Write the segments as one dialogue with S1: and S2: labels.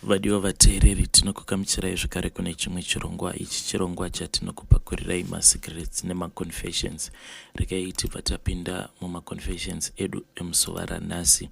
S1: Vadiwa vateereri, tinokugamuchirai zvekare kune chimwe chirongwa. Ichi chirongwa chatinokupakurirai masecrets nemaconfessions. Regai tibva tapinda mumaconfessions edu emuzuva ranhasi.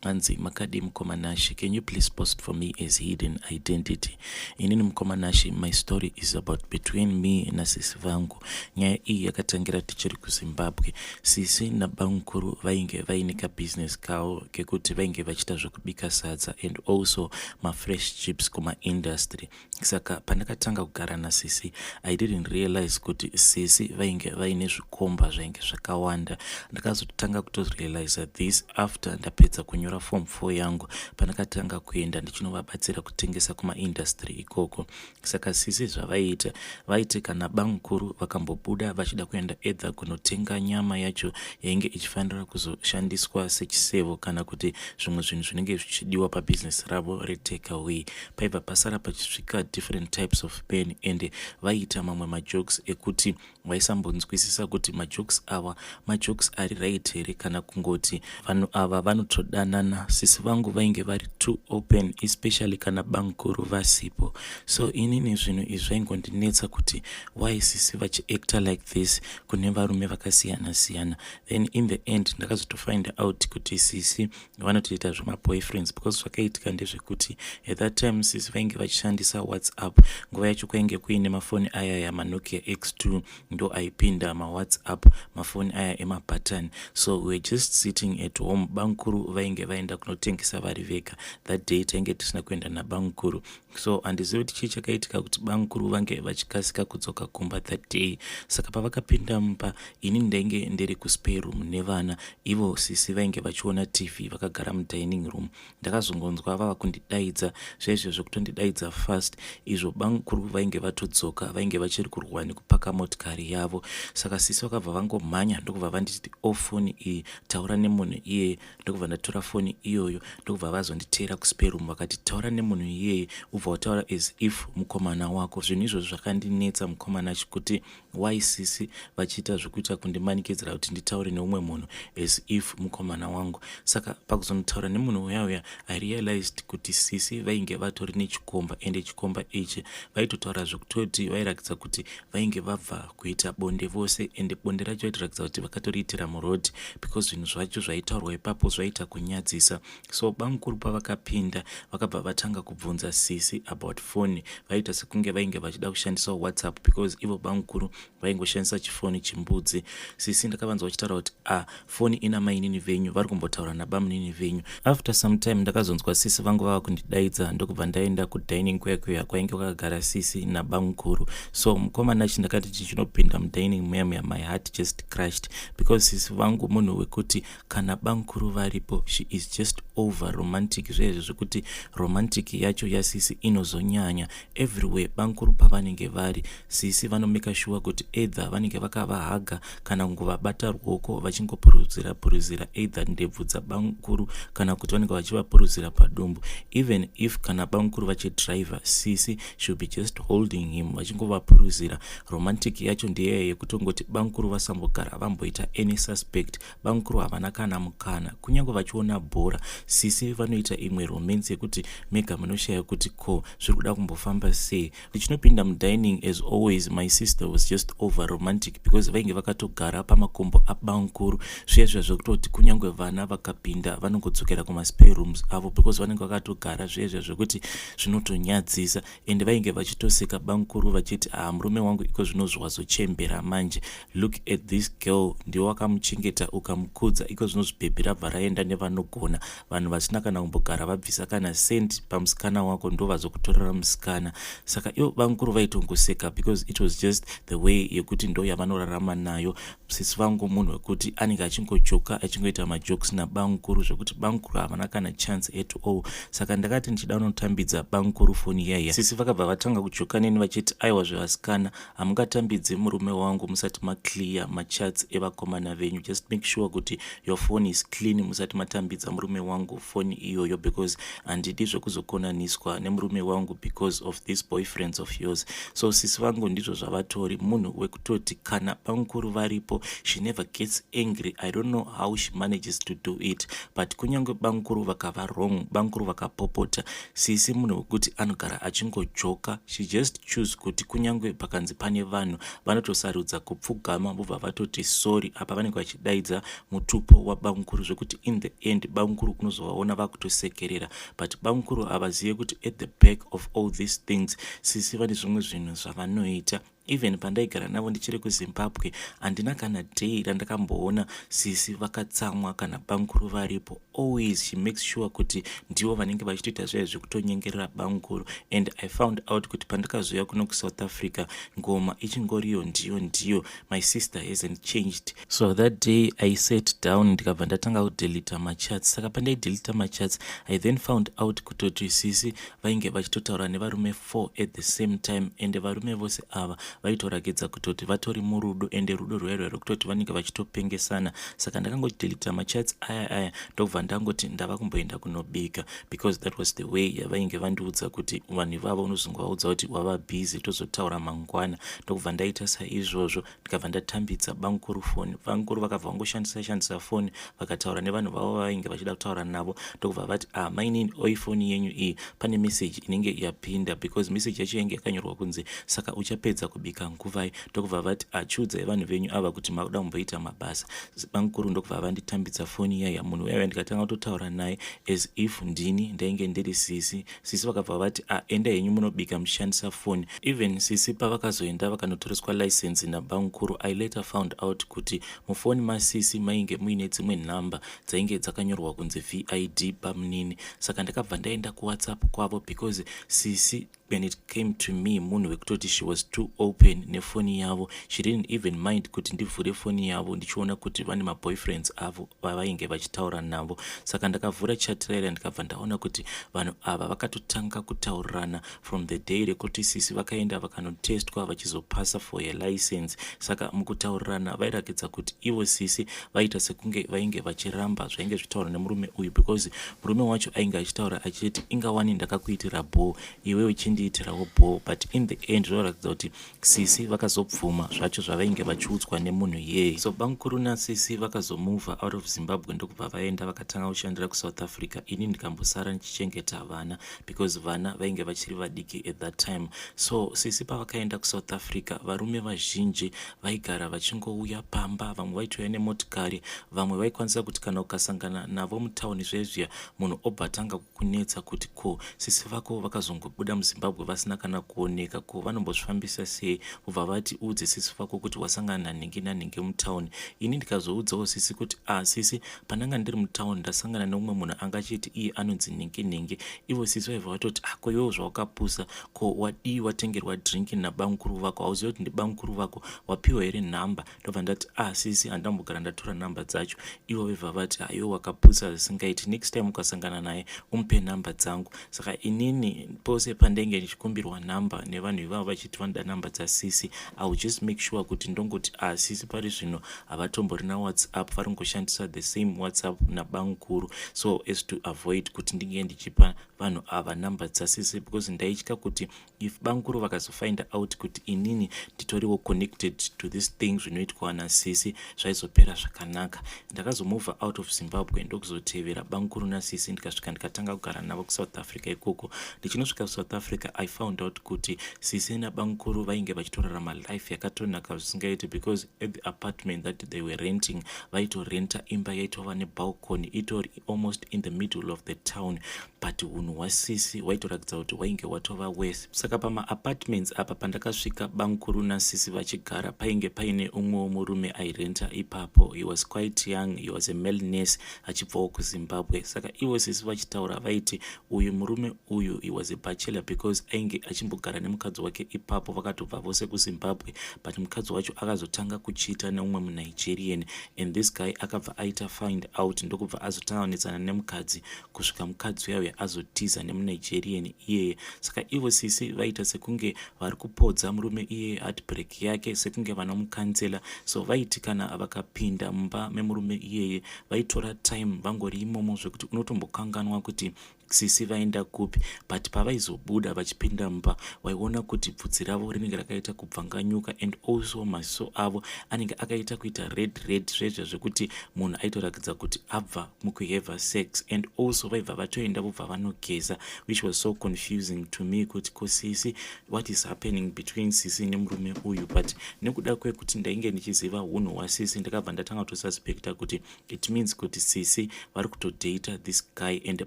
S1: Hanzi, "Makadii mukoma Nashi? Can you please post for me as hidden identity? Inini mukoma Nashi, my story is about between me nasisi vangu. Nyaya iyi yakatangira tichiri kuZimbabwe. Sisi nabamukuru vainge vaine kabusiness kavo kekuti vainge vachiita zvekubika sadza and also mafresh chips kumaindustry. Saka pandakatanga kugara nasisi, I didn't realize kuti sisi vainge vaine zvikomba zvainge zvakawanda. Ndakazotanga kutorealiza this after ndapedza kunyora form 4 yangu, pandakatanga kuenda ndichinovabatsira kutengesa kumaindustry ikoko. Saka sisi zvavaiita, vaiti kana bamukuru vakambobuda vachida kuenda either kunotenga nyama yacho yainge ichifanira kuzoshandiswa sechisevo kana kuti zvimwe zvinhu zvinenge zvichidiwa pabhizinesi ravo retakeaway, paibva pasara pachisvika different types of men, and vaiita mamwe majokes ekuti vaisambonzwisisa kuti majokes ava majokes ari right here kana kungoti vanhu ava vanotodanana. Sisi vangu vainge vari too open, especially kana bamukuru vasipo. So inini zvinhu izvi zvaingondinetsa kuti why sisi vachiacta like this kune varume vakasiyana siyana. Then in the end ndakazotofind out kuti sisi vanotoita zvemaboyfriends, because zvakaitika ndezvekuti at that time sisi vainge vachishandisa WhatsApp. Nguva yacho kwainge kuine mafoni aya yamaNokia X2, ndo aipinda maWhatsApp, mafoni aya emabhatani. So we were just sitting at home. Bamukuru vainge vaenda kunotengesa vari vega. That day tainge tisina kuenda nabamukuru, so handizivi kuti chii chakaitika kuti bamukuru vange vachikasika kudzoka kumba that day. Saka pavakapinda mumba, ini ndainge ndiri kuspare room nevana. Ivo sisi vainge vachiona TV vakagara mudining room. Ndakazongonzwa vava kundidaidza zvaizvo zvekutondidaidza fast, izvo bamukuru vainge vatodzoka, vainge vachiri kurwa nekupaka motikari yavo. Saka sisi vakabva vangomhanya ndokubva vanditi, "O, foni iyi, taura nemunhu iyeye." Ndokubva ndatora foni iyoyo, ndokubva vazonditeera kuspare room, vakati, "Taura nemunhu iyeye, ubva wataura as if mukomana wako." Zvinhu izvozvo zvakandinetsa mukomana, chikuti why sisi vachiita zvekuita kundimanikidzira kuti nditaure neumwe munhu as if mukomana wangu? Saka pakuzonotaura nemunhu uya uya, I realized kuti sisi vainge vatori nechikomba, ende chikomba ichi vaitotaura zvekutoti vairakidza kuti vainge vabva kuita bonde vose, ende bonde racho vaitorakidza kuti vakatoriitira murodhi, because zvinhu zvacho zvaitaurwa ipapo zvaita kunyadzisa. So bamukuru pavakapinda, vakabva vatanga kubvunza sisi about foni. Vaita sekunge vainge vachida kushandisawo WhatsApp, because ivo bamukuru vaingoshandisa chifoni chimbudzi. Sisi ndakavanzwa vachitaura kuti, "A ah, foni ina mainini venyu, vari kumbotaura nabamunini venyu." After some time ndakazonzwa sisi vangu vava kundidaidza, ndokubva ndaenda kudining kuya kuya kwainge kwakagara sisi nabamukuru. So mukomana chi ndakati chichinopinda mudining muya muya, my heart just crushed, because sisi vangu munhu wekuti kana bamukuru varipo, she is just over romantic, zvezvo zvekuti romantic yacho yasisi inozonyanya everywhere. Bamukuru pavanenge vari, sisi vanomeka sure kuti either vanenge vakavahaga kana kungovabata ruoko, vachingopuruzira puruzira either ndebvu dzabamukuru kana kuti vanenge vachivapuruzira padumbu. Even if kana bamukuru vachidriver, sisi should be just holding him, vachingovapuruzira. Romantic yacho ndeyaya yekutongoti bamukuru vasambogara vamboita any suspect. Bamukuru havana kana mukana. Kunyange vachiona bhora, sisi vanoita imwe romance yekuti mega munoshaya kuti ko zviri kuda kumbofamba sei. Ndichinopinda mudining, as always, my sister was just over romantic, because vainge vakatogara pamakombo abamukuru, zviya zviya zvekutoti kunyange vana vakapinda vanongodzokera kumaspare rooms avo, because vanenge vakatogara zviya zviya zvekuti zvinotonyadzisa. Ende vainge vachitoseka bamukuru vachiti, "Ah, murume wangu iko zvino zvazochembera manje. Look at this girl, ndiwe wakamuchengeta ukamukudza. Iko zvino zvibhebhi rabva raenda nevanogona. Vanhu vasina kana kumbogara vabvisa kana sendi pamusikana wako ndo vazokutorera musikana." Saka ivo bamukuru vaitongoseka, because it was just the way yekuti ndo yavanorarama nayo. Sisi vangu munhu wekuti anenge achingojoka, achingoita majokes nabamukuru, zvekuti bamukuru havana kana chance at all. Saka ndakati ndichida kunotambidza bamukuru foni iyaiya, sisi vakabva vatanga kujoka neni vachiti, "Aiwa, zvevasikana, hamungatambidzi murume wangu musati maclear machats evakomana venyu. Just make sure kuti your phone is clean musati matambidza murume wangu." wangu foni iyoyo, because handidi zvekuzokonaniswa nemurume wangu because of these boyfriends of yours. So sisi vangu ndizvo zvavatori, munhu wekutoti kana bamukuru varipo, she never gets angry. I don't know how she manages to do it, but kunyange bamukuru vakava wrong, bamukuru vakapopota, sisi munhu wekuti anogara achingojoka. She just choose kuti kunyange pakanzi pane vanhu, vanotosarudza kupfugama, vobva vatoti sorry. Apa vanenge vachidaidza mutupo wabamukuru, zvekuti in the end bamukuru unozovaona vakutosekerera, but bamukuru havazive kuti at the back of all these things sisi vane zvimwe zvinhu zvavanoita. Even pandaigara navo ndichiri kuZimbabwe, handina kana day randakamboona sisi vakatsamwa kana bamukuru varipo. Always she makes sure kuti ndivo vanenge vachitoita zvaivo zvekutonyengerera bamukuru. And I found out kuti pandakazouya kuno kuSouth Africa, ngoma ichingoriyo ndiyo ndiyo. My sister hasn't changed. So that day I sat down, ndikabva ndatanga kudelita machats. Saka pandaidelita machats, I then found out kutoti sisi vainge vachitotaura nevarume four at the same time, ende varume vose ava vaitorakidza kutoti vatori murudo, ende rudo rwairwa rwekutoti vanenge vachitopengesana. Saka ndakangodelita machats aya aya, ndobva ndangoti ndava kumboenda kunobika, because that was the way yavainge vandiudza kuti vanhu ivavo unozongovaudza kuti wava busy, tozotaura mangwana. Ndokubva ndaita saizvozvo, ndikabva ndatambidza bamukuru foni. Bamukuru vakabva vangoshandisa shandisa foni, vakataura nevanhu vavo vavainge vachida kutaura navo, ndokubva vati, "Ah, mainini, oi foni yenyu iyi, pane meseji inenge yapinda," because meseji yacho yainge yakanyorwa kunzi, "Saka uchapedza kubika nguvai?" Ndokubva vati, "Achiudzai vanhu venyu ava kuti makuda kumboita mabasa." Bamukuru ndokubva vanditambidza foni iyaya, munhu uyaya ndikatanga kutotaura naye as if ndini ndainge ndiri sisi. Sisi vakabva vati, "A, enda henyu munobika muchishandisa foni." Even sisi pavakazoenda vakanotoreswa license nabamukuru, I later found out kuti mufoni masisi mainge muine dzimwe nhamba dzainge dzakanyorwa kunzi VID bamunini. Saka ndakabva ndaenda kuWhatsApp kwavo, because sisi, when it came to me, munhu wekutoti she was too open nefoni yavo. She didn't even mind kuti ndivhure foni yavo ndichiona kuti vane maboyfriends avo vavainge vachitaura navo. Saka ndakavhura chat raira, ndikabva ndaona kuti vanhu ava vakatotanga kutaurirana from the day rekuti sisi vakaenda vakanotestwa vachizopasa for a license. Saka mukutaurirana vairakidza kuti ivo sisi vaita sekunge vainge vachiramba zvainge zvitaurwa nemurume uyu, because murume wacho ainge achitaura achiti, "Ingawani ndakakuitira bho, iwe uchindiitirawo bho." But in the end zvinoratidza kuti sisi vakazobvuma zvacho zvavainge vachiudzwa nemunhu iyeye. So bamukuru nasisi vakazomova out of Zimbabwe, ndokubva vaenda vakatanga kushandira kuSouth Africa. Ini ndikambosara ndichichengeta vana, because vana vainge vachiri vadiki at that time. So sisi pavakaenda kuSouth Africa, varume vazhinji vaigara vachingouya pamba. Vamwe vaitouya nemotikari, vamwe vaikwanisa kuti kana ukasangana navo mutauni zvezviya, munhu obva atanga kukunetsa kuti, "Ko sisi vako vakazongobuda muZimbabwe vasina kana kuoneka, ko vanombozvifambisa sei?" Ubva vati, "Udze sisi vako kuti wasangana nanhingi nanhingi mutauni." Ini ndikazoudzawo sisi kuti, "A ah, sisi, pandanga ndiri mutauni ndasangana neumwe munhu anga achiti iye anonzi nhingi nhingi." Ivo sisi vaibva vatoti, "Ah, ko iwewo zvawakapusa, ko wadii watengerwa drink nabamukuru vako? Hauzivi kuti ndibamukuru vako? Wapiwa here nhamba?" Ndobva ndati, "Ah, sisi, handambogara ndatora nhamba dzacho." Ivo vebva vati, "Aiwe, wakapusa zvisingaiti. Next time ukasangana naye umupe nhamba dzangu." Saka inini pose pandenge ndichikumbirwa nhamba nevanhu ivavo vachiti vanoda nhamba dzasisi, I will just make sure kuti ndongoti, "Ah, sisi pari zvino havatomborina WhatsApp, vari kungoshandisa the same WhatsApp nabamukuru," so as to avoid kuti ndinge ndichipa vanhu ava nhamba dzasisi, because ndaitya kuti if bamukuru vakazofind out kuti inini nditoriwo connected to this thing zvinoitwa nasisi, zvaizopera zvakanaka. Ndakazomova out of Zimbabwe, ndokuzotevera bamukuru nasisi, ndikasvika ndikatanga kugara navo kuSouth Africa ikoko. Ndichinosvika kuSouth Africa, I found out kuti sisi nabamukuru vainge vachitorarama life yakatonaka zvisingaiti, because at the apartment that they were renting, vaitorenta imba yaitova nebalcony, itori almost in the middle of the town. But unhu hwasisi hwaitoratidza kuti hwainge hwatova worse. Saka pamaapartments apa pandakasvika bamukuru nasisi vachigara, painge paine umwewo murume airenta ipapo. He was quite young, he was a male nurse achibvawo kuZimbabwe. Saka ivo sisi vachitaura vaiti uyu murume uyu, he was a bachelor, because Because ainge achimbogara nemukadzi wake ipapo, vakatobva vose kuZimbabwe, but mukadzi wacho akazotanga kuchita neumwe muNigerian, and this guy akabva aita find out, ndokubva azotanga kunetsana nemukadzi kusvika mukadzi uya uya azotiza nemuNigerian iyeye. Saka ivo sisi vaita sekunge vari kupodza murume iyeye heartbreak yake, sekunge vanomucounsela. So vaiti kana vakapinda mumba memurume iyeye, vaitora time vangori imomo, zvekuti unotombokanganwa kuti sisi vaenda kupi. But pavaizobuda vachipinda mumba, waiona kuti bvudzi ravo rinenge rakaita kubvanganyuka, and also maziso avo anenge akaita kuita red red, zvezvo zvekuti munhu aitoratidza kuti abva mukuhave sex. And also vaibva vatoenda, vobva vanogeza, which was so confusing to me kuti ko sisi, what is happening between sisi nemurume uyu? But nekuda kwekuti ndainge ndichiziva unhu hwasisi, ndakabva ndatanga kutosuspecta kuti it means kuti sisi vari kutodata this guy, and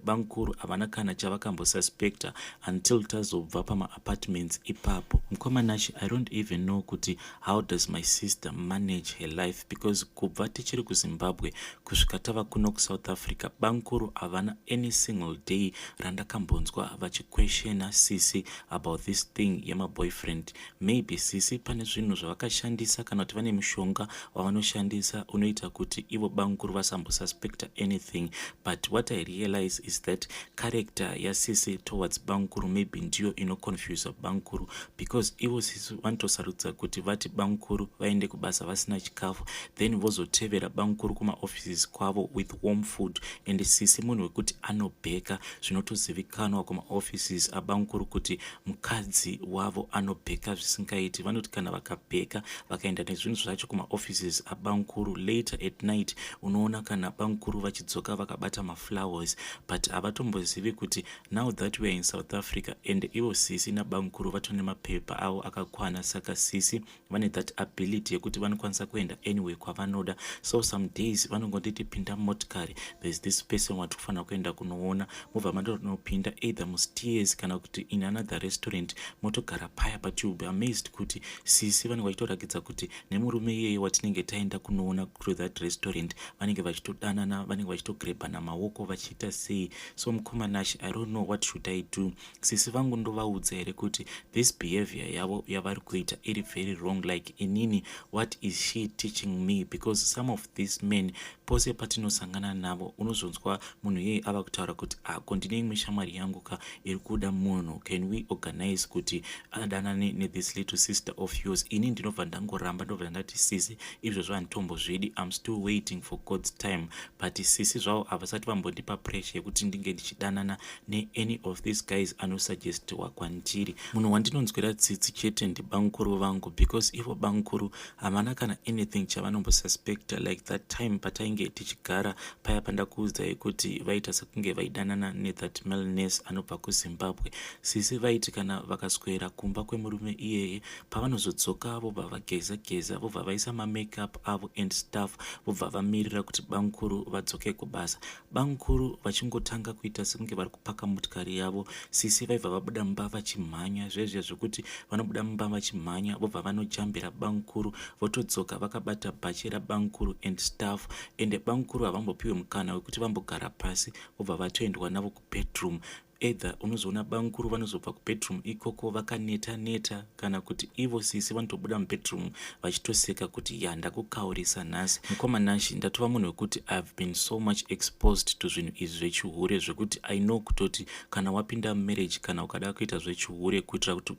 S1: bamukuru havana kana chavakambosuspecta until tazobva pamaapartments ipapo. Mukomanashi, I don't even know kuti how does my sister manage her life, because kubva tichiri kuZimbabwe kusvika tava kuno kuSouth Africa, bamukuru havana any single day randakambonzwa vachiquestiona sisi about this thing yemaboyfriend. Maybe sisi pane zvinhu zvavakashandisa, kana kuti vane mushonga wavanoshandisa unoita kuti ivo bamukuru vasambosuspecta anything. But what I realize is that character yasisi towards bamukuru maybe ndiyo inoconfusa bamukuru, because ivo sisi vanotosarudza kuti vati bamukuru vaende kubasa vasina chikafu, then vozotevera bamukuru kumaoffices kwavo with warm food. And sisi munhu wekuti anobheka, zvinotozivikanwa kumaoffices abamukuru kuti mukadzi wavo anobheka zvisingaiti. Vanoti kana vakabheka, vakaenda nezvinhu zvacho kumaoffices abamukuru, later at night unoona kana bamukuru vachidzoka vakabata maflowers. But havatombozivi kuti now that we are in South Africa and ivo sisi nabamukuru vatone mapepa avo akakwana, saka sisi vane that ability yekuti vanokwanisa kuenda anyway kwavanoda. So some days vanongonditi, "Pinda mumotikari, there's this person watiri kufanira kuenda kunoona." Mobva mandonopinda either muSteers kana kuti in another restaurant, motogara paya. But you'll be amazed kuti sisi vanenge vachitorakidza kuti nemurume iyeye watinenge taenda kunoona to that restaurant, vanenge vachitodanana, vanenge vachitogrebhana maoko, vachiita sei. So mukomanashi, I don't know what should I do. Sisi vangu ndovaudza here kuti this behavior yavo yavari kuita iri very wrong? Like inini, what is she teaching me? Because some of these men, pose patinosangana navo, unozonzwa munhu iyeye ava kutaura kuti, "Ako ndine imwe shamwari yangu ka iri kuda munhu. Can we organize kuti adanane nethis little sister of yours?" Ini ndinobva ndangoramba, ndobva ndati, "Sisi, izvozvo handitombozvidi. I'm still waiting for God's time." But sisi zvavo havasati vambondipa pressure yekuti ndinge ndichidanana neany of these guys anosuggestiwa kwandiri. Munhu wandinonzwira tsitsi chete ndibamukuru vangu, because ivo bamukuru havana kana anything chavanombosuspecta. Like that time patainge tichigara paya pandakuudzai kuti vaita sekunge vaidanana nethat male nurse anobva kuZimbabwe, sisi vaiti kana vakaswera kumba kwemurume iyeye, pavanozodzoka vobva vageza geza, vobva vaisa mamakeup avo and stuff, vobva vamirira kuti bamukuru vadzoke kubasa. Bamukuru vachingotanga kuita sekunge vari kupaka motikari yavo, sisi vaibva vabuda mumba vachimhanya, zvezviya zvekuti vanobuda mumba vachimhanya, vobva vanojambira bamukuru, votodzoka vakabata bhachi rabamukuru and stuff. Ende bamukuru havambopiwe mukana wekuti vambogara pasi, vobva vatoendwa navo kubedroom. Either unozoona bamukuru vanozobva kubedroom ikoko vakaneta neta, kana kuti ivo sisi vanotobuda mubedroom vachitoseka kuti, "Ya, ndakukaurisa nhasi." Mukomanashi, ndatova munhu wekuti I have been so much exposed to zvinhu izvi zvechihure, zvekuti I know kutoti kana wapinda mumarriage, kana ukada kuita zvechihure kuitira kuti,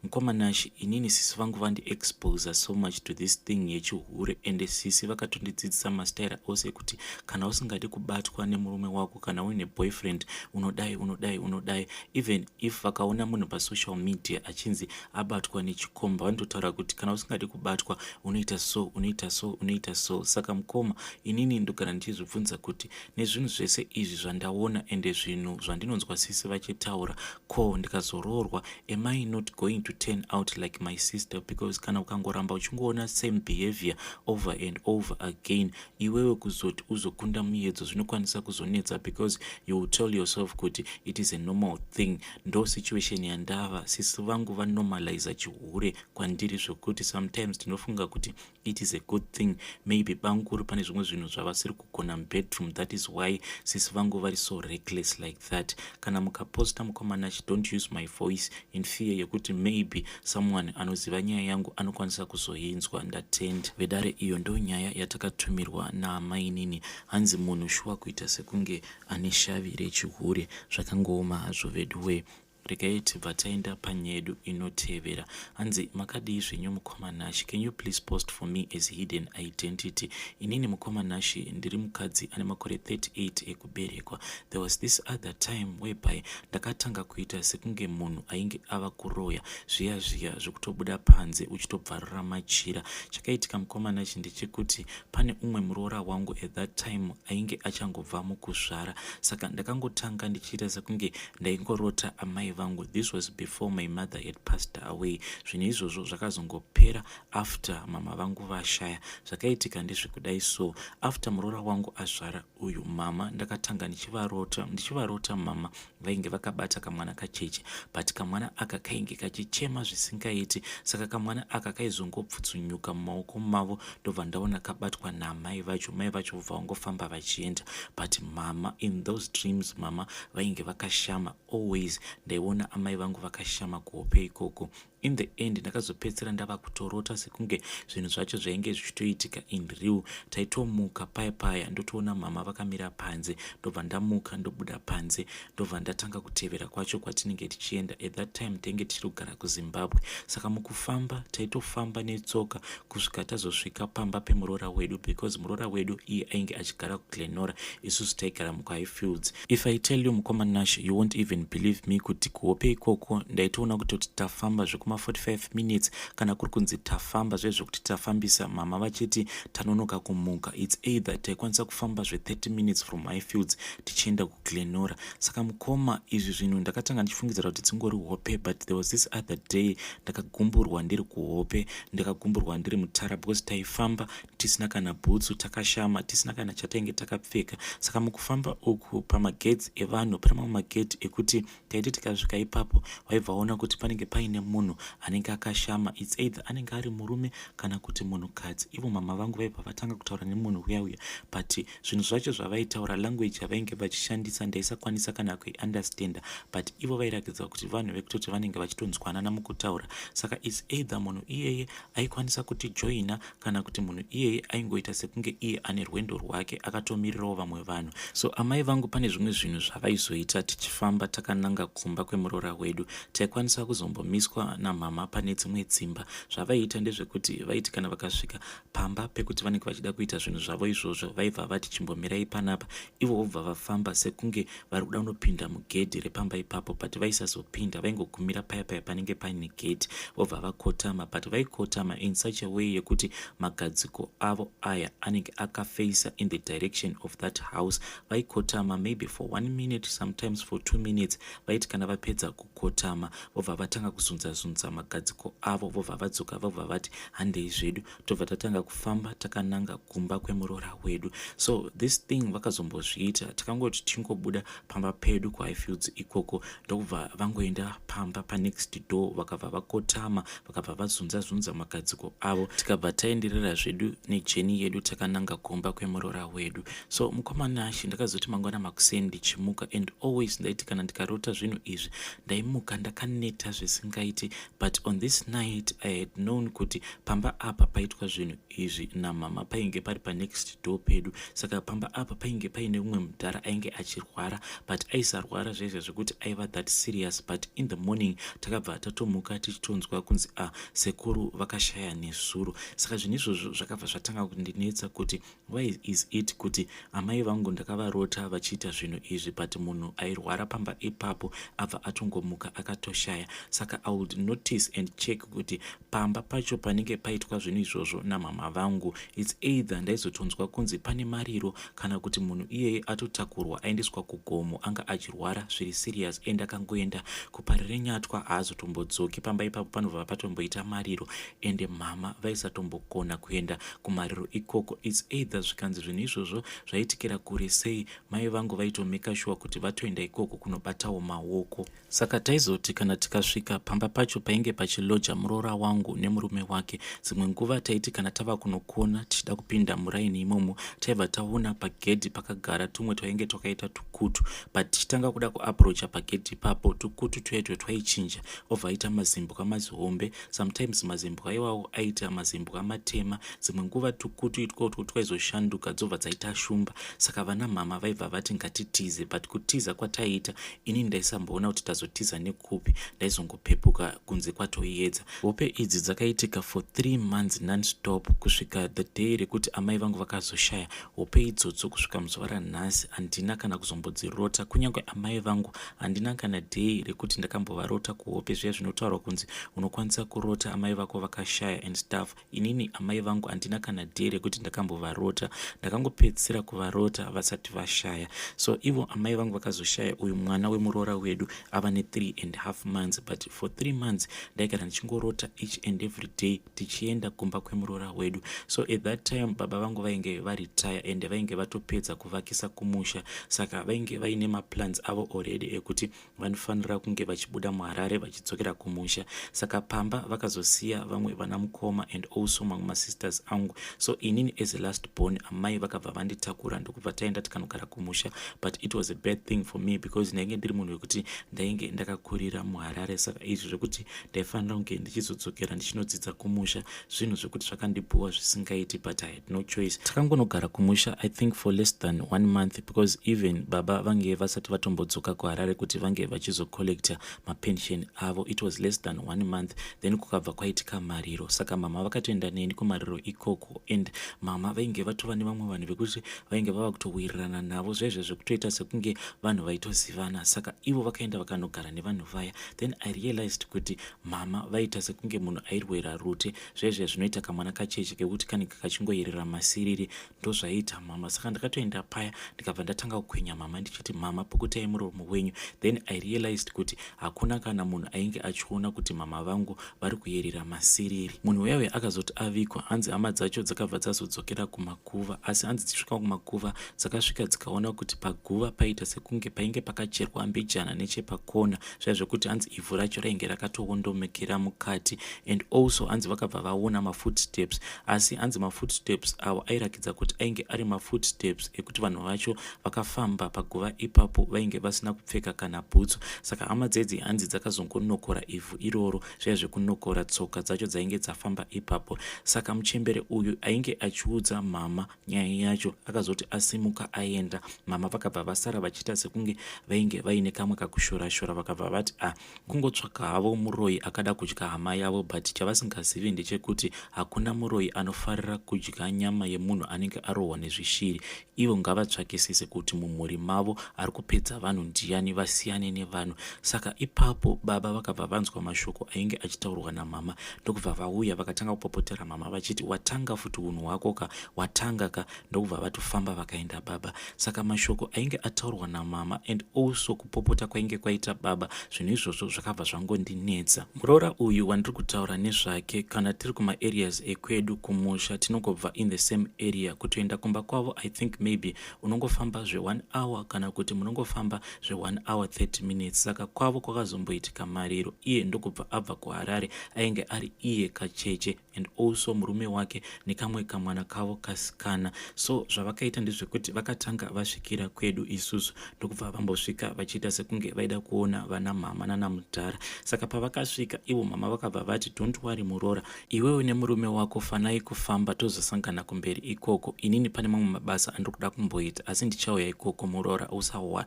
S1: mukomanashi, inini sisi vangu vandiexposa so much to this thing yechihure. Ende sisi vakatondidzidzisa mastaira ose ekuti kana usingadi kubatwa nemurume wako, kana uine boyfriend, unodai, unodai, unodai. Even if vakaona munhu pasocial media achinzi abatwa nechikomba, vanototaura kuti kana usingadi kubatwa, unoita so, unoita so, unoita so. Saka mukoma, inini ndogara ndichizvibvunza kuti nezvinhu zvese izvi zvandaona, ende zvinhu zvandinonzwa sisi vachitaura, ko ndikazoroorwa, am I not going to to turn out like my sister, because kana ukangoramba uchingoona same behavior over and over again, iwewe kuzoti uzokunda muedzo zvinokwanisa kuzonetsa, because you will tell yourself kuti it is a normal thing. Ndo situation yandava. Sisi vangu vanormaliza chihure kwandiri zvokuti sometimes tinofunga kuti it is a good thing. Maybe banguru pane zvimwe zvinhu zvavasiri kugona mubedroom, that is why sisi vangu vari so reckless like that. Kana mukaposta, mukoma Nash, don't use my voice in fear yekuti maybe someone anoziva nyaya yangu anokwanisa kuzoinzwa. Ndatenda, vedare. Iyo ndo nyaya yatakatumirwa naamainini. Hanzi munhu shuwa kuita sekunge ane shavi rechihure. Zvakangooma hazvo, veduwe. Regai tibva taenda panyaya yedu inotevera. Hanzi, "Makadii zvenyu, mukoma Nash? Can you please post for me as hidden identity? Inini, mukoma Nash, ndiri mukadzi ane makore 38 ekuberekwa. There was this other time whereby ndakatanga kuita sekunge munhu ainge ava kuroya, zviya zviya zvekutobuda panze uchitobvarura machira. Chakaitika, mukoma Nash, ndechekuti pane umwe muroora wangu at that time ainge achangobva mukuzvara. Saka ndakangotanga ndichiita sekunge ndaingorota amai vangu. This was before my mother had passed away. Zvinhu izvozvo zvakazongopera after mama vangu vashaya. Zvakaitika ndezvekudai so: after muroora wangu azvara uyu, mama ndakatanga ndichivarota. Ndichivarota, mama vainge vakabata kamwana kacheche, but kamwana aka kainge kachichema zvisingaiti. Saka kamwana aka kaizongopfutsunyuka mumaoko mavo, ndobva ndaona kabatwa namai vacho. Mai vacho vobva vangofamba vachienda, but mama, in those dreams, mama vainge vakashama. Always ndaiona amai vangu vakashama kuhope ikoko. In the end ndakazopedzisira ndava kutorota sekunge zvinhu zvacho zvainge zvichitoitika in real. Taitomuka paya paya, ndotoona mama vakamira panze, ndobva ndamuka, ndobuda panze, ndobva ndatanga kutevera kwacho kwatinenge tichienda. At that time tainge tichiri kugara kuZimbabwe. Saka mukufamba taitofamba netsoka kusvika tazosvika pamba pemuroora wedu, because muroora wedu iye ainge achigara kuGlen Norah, isusu taigara mukuHighfields. If I tell you, mukoma Nash, you won't even believe me kuti kuhope ikoko ndaitoona kutoti tafamba zvekuma 45 minutes. Kana kuri kunzi tafamba zvezvekuti tafambisa, mama vachiti tanonoka kumuka, it's either taikwanisa kufamba zve30 minutes from Highfields tichienda kuGlen Norah. Saka mukoma, izvi zvinhu ndakatanga ndichifungidzira kuti dzingori hope, but there was this other day ndakagumburwa ndiri kuhope. Ndakagumburwa ndiri mutara because taifamba tisina kana bhutsu, takashama, tisina kana chatainge takapfeka. Saka mukufamba uku, pamagedhi evanhu, pane mamwe magedhi ekuti taiti tikasvika ipapo waibva waona kuti panenge paine munhu anenge akashama. It's either anenge ari murume kana kuti munhukadzi. Ivo mama vangu vaibva vatanga kutaura nemunhu uya uya, but zvinhu zvacho zvavaitaura, language yavainge vachishandisa, ndaisakwanisa kana kuiunderstanda, but ivo vairatidza kuti vanhu vekutoti vanenge vachitonzwanana mukutaura. Saka it's either munhu iyeye aikwanisa kutijoina kana kuti munhu iyeye aingoita sekunge iye ane rwendo rwake, akatomirirawo vamwe vanhu. So amai vangu pane zvimwe zvinhu zvavaizoita tichifamba takananga kumba kwemuroora wedu. Taikwanisa kuzombomiswa namama pane dzimwe dzimba. Zvavaiita ndezvekuti vaiti kana vakasvika pamba pekuti vanenge vachida kuita zvinhu zvavo izvozvo, vaibva vati, 'Chimbomirai panapa.' Ivo vobva vafamba sekunge vari kuda kunopinda mugedhi repamba ipapo, but vaisazopinda. Vaingogumira paya paya panenge paine gedhi, vobva vakotama, but vaikotama in such a way yekuti magadziko avo aya anenge akafeisa in the direction of that house. Vaikotama maybe for one minute, sometimes for 2 minutes. Vaiti kana vapedza kukotama, vobva vatanga kuzunza-zunza magadziko avo, vobva vadzoka, vobva vati, 'Handei zvedu.' Tobva tatanga kufamba takananga kumba kwemuroora wedu. So this thing vakazombozviita. Takangoti tingobuda pamba pedu kuHighfields ikoko, ndokubva vangoenda pamba panext door, vakabva vakotama, vakabva vazunza-zunza magadziko avo, tikabva taenderera zvedu nejourney yedu takananga kumba kwemuroora wedu. So mukoma Nash, ndakazoti mangwana makuseni ndichimuka, and always ndaiti kana ndikarota zvinhu izvi ndaimuka ndakaneta zvisingaiti, but on this night I had known kuti pamba apa paitwa zvinhu izvi namama painge pari panext door pedu. Saka pamba apa painge paine umwe mudhara ainge achirwara, but aisarwara zvaizvo zvekuti aiva that serious. But in the morning takabva tatomuka tichitonzwa kunzi, "A ah, sekuru vakashaya nezuro." Saka zvinhu izvozvo zvakabva zvatanga kundinetsa kuti why is it kuti amai vangu ndakavarota vachiita zvinhu izvi, but munhu airwara pamba ipapo abva atongomuka akatoshaya? Saka I would notice and check kuti pamba pacho panenge paitwa zvinhu izvozvo namama vangu, it's either ndaizotonzwa kunzi pane mariro kana kuti munhu iyeye atotakurwa aendeswa kugomo, anga achirwara zviri serious and akangoenda kuparire. Parirenyatwa haazotombodzoki pamba ipapo, panobva patomboita mariro, ende mama vaisatombokona kuenda kumariro ikoko. Its either zvikanzi zvinhu izvozvo zvaitikira kure sei, mai vangu vaitomeka sure kuti vatoenda ikoko kunobatawo maoko. Saka taizoti kana tikasvika pamba pacho painge pachiloja muroora wangu nemurume wake, dzimwe nguva taiti kana tava kunokona tichida kupinda muraini imomo, taibva taona pagedhi pakagara tumwe twainge twakaita tukutu. But tichitanga kuda kuaprocha pagedhi ipapo, tukutu tuyaitwe twaichinja, obva aita mazimbwa mazihombe. Sometimes mazimbwa iwawo aita mazimbwa matema, dzimwe nguva tukutu itwotwo twaizoshanduka, dzobva dzaita shumba. Saka vana mama vaibva vati ngatitize, but kutiza kwataiita, inini ndaisamboona kuti tazotiza nekupi. Ndaizongopepuka kunze kwatoedza. Hope idzi dzakaitika for 3 months nonstop, kusvika the day rekuti amai vangu vakazoshaya. Hope idzodzo kusvika muzuva ranhasi handina kana kuzombodzirota. Kunyange amai vangu handina kana day rekuti ndakambovarota kuhope. Zviya zvinotaurwa kunzi unokwanisa kurota amai vako vakashaya and stuff, inini amai vangu handina kana day rekuti ndakambovarota. Ndakangopedzisira kuvarota vasati vashaya. So ivo amai vangu vakazoshaya uyu mwana wemuroora wedu ava ne3 and half months, but for 3 months ndaigara ndichingorota each and every day tichienda kumba kwemuroora wedu. So at that time baba vangu vainge varetire and vainge vatopedza kuvakisa kumusha, saka vainge vaine maplans avo already ekuti vanofanira kunge vachibuda muHarare vachidzokera kumusha. Saka pamba vakazosiya vamwe vana mukoma and also mamwe masisters angu. So inini as a last born, amai vakabva vanditakura, ndokubva taenda tikanogara kumusha. But it was a bad thing for me because ndainge ndiri munhu wekuti ndainge ndakakurira muHarare, saka izvi zvekuti ndaifanira kunge ndichizodzokera ndichinodzidza kumusha, zvinhu zvekuti zvakandibhowa zvisingaiti, but I had no choice. Takangonogara kumusha, I think, for less than one month, because even baba vange vasati vatombodzoka kuHarare kuti vange vachizocollecta mapension avo. It was less than one month, then kukabva kwaitika mariro. Saka mama vakatoenda neni kumariro ikoko, and mama vainge vatova nevamwe vanhu vekuti vainge vava kutowirirana navo, zvaizvo zvekutoita sekunge vanhu vaitozivana. Saka ivo vakaenda vakanogara nevanhu vaya. Then I realized kuti mama vaita sekunge munhu airwera rute, zvaizvo zvinoita kamwana kacheche kekuti kanenge kachingoyerera masiriri, ndozvaiita mama. Saka ndakatoenda paya, ndikabva ndatanga kukwenya mama ndichiti, "Mama, pukutai muromo wenyu." Then I realized kuti hakuna kana munhu ainge achiona kuti mama vangu vari kuyerera masiriri. Munhu uyauya akazoti avikwa, hanzi hama dzacho dzakabva dzazodzokera kumakuva, asi hanzi dzisvika kumakuva dzakasvika dzikaona kuti paguva paita sekunge painge pakacherwa mbijana nechepakona, zvai zvekuti hanzi ivhu racho rainge rakatoondomekera mukati. And also hanzi vakabva vaona mafootsteps, asi hanzi mafootsteps avo airakidza kuti ainge ari mafootsteps ekuti vanhu vacho vakafamba paguva ipapo vainge vasina kupfeka kana bhutsu. Saka hama dzedzi hanzi dzakazongonokora ivhu iroro, zvaiva zvekunokora tsoka dzacho dzainge dzafamba ipapo. Saka muchembere uyu ainge achiudza mama nyaya yacho akazoti asimuka aenda, mama vakabva vasara vachiita sekunge vainge vaine kamwe kakushora-shora. Vakabva vati, "A ah, kungotsvaka havo muroyi akada kudya hama yavo." But chavasingazivi ndechekuti hakuna muroyi anofarira kudya nyama yemunhu anenge arohwa nezvishiri. Ivo ngavatsvakisise kuti mumhuri mavo ari kupedza vanhu ndiani, vasiyane nevanhu. Saka ipapo baba vakabva vanzwa mashoko ainge achitaurwa namama, ndokubva vauya vakatanga kupopotera mama vachiti, "Watanga futi unhu hwako ka, watanga ka." Ndokubva vatofamba vakaenda baba. Saka mashoko ainge ataurwa namama and also kupopota kwainge kwaita baba, zvinhu izvozvo zvakabva zvangondinetsa. Muroora uyu wandiri kutaura nezvake, kana tiri kumaareas ekwedu kumusha, tinongobva in the same area. Kutoenda kumba kwavo, I think maybe unongofamba zve1 hour kana kuti munongofamba zve1 hour 30 minutes. Saka kwavo kwakazomboitika mariro, iye ndokubva abva kuHarare. Ainge ari iye kacheche and also murume wake nekamwe kamwana kavo kasikana. So zvavakaita ndezvekuti vakatanga vasvikira kwedu isusu, ndokubva vambosvika vachiita sekunge vaida kuona vana mama nanamudhara. Saka pavakasvika ivo, mama vakabva vati, "Don't worry muroora, iwewe nemurume wako fanai kufamba, tozosangana kumberi ikoko. Inini pane mamwe mabasa andiri kuda kumboita, asi ndichauya ikoko. Muroora, usawa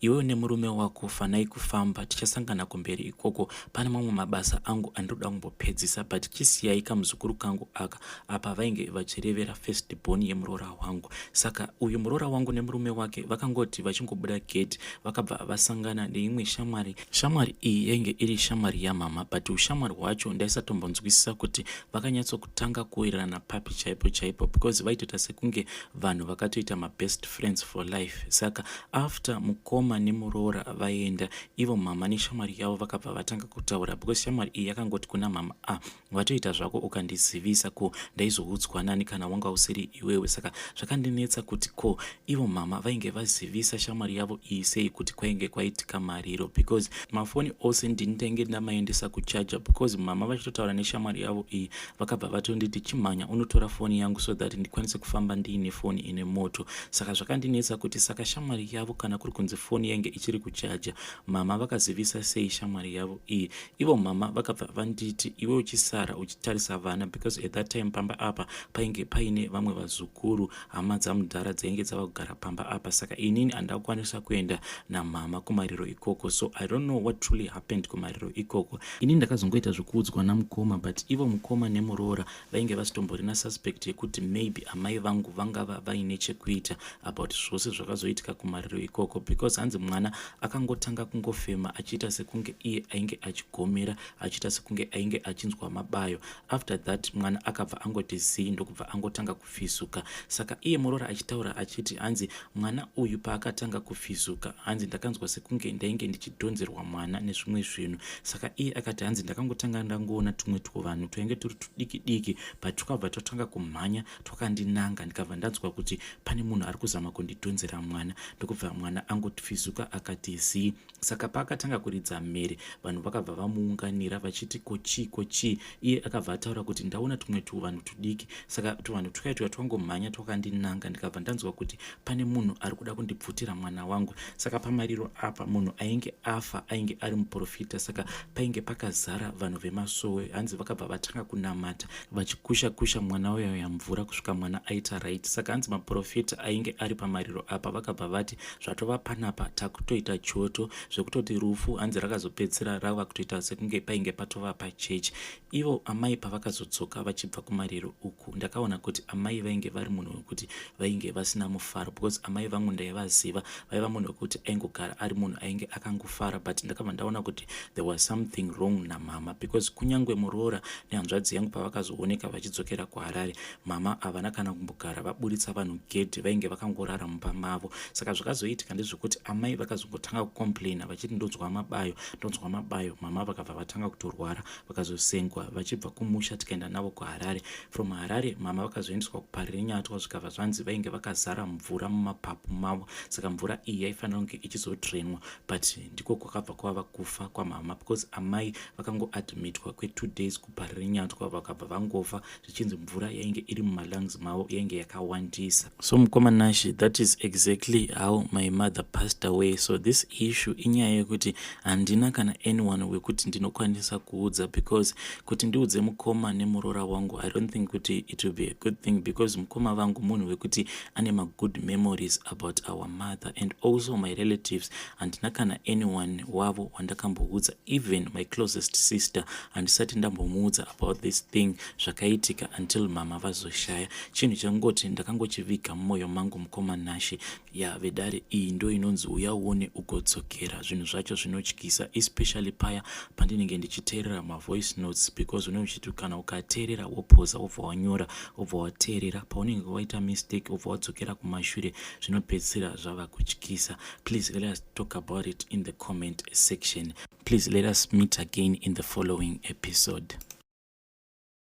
S1: iwewe nemurume wako fanai kufamba, tichasangana kumberi ikoko. Pane mamwe mabasa angu andinoda kumbopedzisa, but chisiyai kamuzukuru kangu aka." Apa vainge vachirevera first born yemuroora wangu. Saka uyu muroora wangu nemurume wake vakangoti vachingobuda gate, vakabva vasangana neimwe shamwari. Shamwari iyi yainge iri shamwari yamama, but ushamwari hwacho ndaisatombonzwisisa kuti vakanyatsokutanga kuwirirana papi chaipo chaipo, because vaitoita sekunge vanhu vakatoita mabest friends for life. Saka after mukoma Mukoma nemuroora vaenda, ivo mama neshamwari yavo vakabva vatanga kutaura, because shamwari iyi yakangoti kuna mama, "Ah, watoita zvako ukandizivisa. Ko ndaizoudzwa nani kana wanga usiri iwewe?" Saka zvakandinetsa kuti ko ivo mama vainge vazivisa shamwari yavo iyi sei kuti kwainge kwaitika mariro, because mafoni ose ndini ndainge ndamaendesa kuchaja, because mama vachitotaura neshamwari yavo iyi vakabva vatonditi, "Chimhanya unotora foni yangu so that ndikwanise kufamba ndiine foni ine moto." Saka zvakandinetsa kuti saka shamwari yavo, kana kuri kunzi foni yainge ichiri kuchaja, mama vakazivisa sei shamwari yavo iyi? Ivo mama vakabva vanditi, "Iwe uchisara uchitarisa vana," because at that time pamba apa painge paine vamwe vazukuru, hama dzamudhara dzainge dzava kugara pamba apa. Saka inini handakwanisa kuenda namama kumariro ikoko. So I don't know what truly happened kumariro ikoko. Ini ndakazongoita zvekuudzwa namukoma, but ivo mukoma nemuroora vainge vasitomborina suspect yekuti maybe amai vangu vangava vaine chekuita about zvose zvakazoitika kumariro ikoko, because hanzi mwana akangotanga kungofema achiita sekunge iye ainge achigomera, achiita sekunge ainge achinzwa mabayo. After that mwana akabva angoti zii, ndokubva angotanga kufisuka. Saka iye muroora achitaura achiti hanzi mwana uyu paakatanga kufisuka, hanzi ndakanzwa sekunge ndainge ndichidhonzerwa mwana nezvimwe zvinhu. Saka iye akati hanzi ndakangotanga ndangoona tumwe tuvanhu twainge turi tudiki diki, but twakabva twatanga kumhanya twakandinanga, ndikabva ndanzwa kuti pane munhu ari kuzama kundidhonzera mwana, ndokubva mwana angofisuka akati zii. Saka paakatanga kuridza mhere, vanhu vakabva vamuunganira vachiti, "Kochii, kochii?" Iye akabva ataura kuti, "Ndaona tumwe tuvanhu tudiki, saka tuvanhu twakaitwa twangomhanya twakandinanga, ndikabva ndanzwa kuti pane munhu ari kuda kundibvutira mwana wangu." Saka pamariro apa munhu ainge afa ainge ari muprofita, saka painge pakazara vanhu vemasowe. Hanzi vakabva vatanga kunamata vachikusha kusha mwana uyoya mvura kusvika mwana aita right. Saka hanzi maprofita ainge ari pamariro apa vakabva vati zvatova panapa takutoita choto, zvekutoti rufu hanzi rakazopedzisira rava kutoita sekunge painge patova pachechi. Ivo amai pavakazodzoka vachibva kumariro uku, ndakaona kuti amai vainge vari munhu wekuti vainge vasina mufaro, because amai vangu ndaivaziva, vaiva munhu wekuti aingogara ari munhu ainge akangofara, but ndakabva ndaona kuti there was something wrong namama, because kunyange muroora nehanzvadzi yangu pavakazooneka vachidzokera kuHarare, mama havana kana kumbogara vaburitsa vanhu gedhi, vainge vakangorara mumba mavo. Saka zvakazoitika ndezvekuti amai vakazongotanga kucomplaina vachiti, "Ndonzwa mabayo, ndonzwa mabayo." Mama vakabva vatanga kutorwara, vakazosengwa vachibva kumusha, tikaenda navo kuHarare. From Harare mama vakazoendeswa kuParirenyatwa, zvikabva zvanzi vainge vakazara mvura mumapapu mavo, saka mvura iyi yaifanira kunge ichizodrenwa, but ndiko kwakabva kwava kufa kwamama, because amai vakangoadmitwa kwe2 days kuParirenyatwa, vakabva vangofa, zvichinzi mvura yainge iri mumalungs mavo yainge yakawandisa. So mukoma Nashi, that is exactly how my mother passed away. So this issue inyaya yekuti handina kana anyone wekuti ndinokwanisa kuudza, because kuti ndiudze mukoma nemuroora wangu, I don't think kuti it will be a good thing, because mukoma vangu munhu wekuti ane magood memories about our mother, and also my relatives, handina kana anyone wavo wandakamboudza. Even my closest sister handisati ndambomuudza about this thing zvakaitika until mama vazoshaya. Chinhu changoti ndakangochiviga mumwoyo mangu, mukoma Nashi. Ya, vedare, iyi ndo inonzi uya uone ugodzokera. Zvinhu zvacho zvinotyisa, especially paya pandinenge ndichiteerera mavoice notes, because une uchiti kana ukateerera, wopoza, wobva wanyora, wobva wateerera, paunenge waita mistake wobva wadzokera kumashure, zvinopedzisira zvava kutyisa. Please let us talk about it in the comment section. Please let us meet again in the following episode.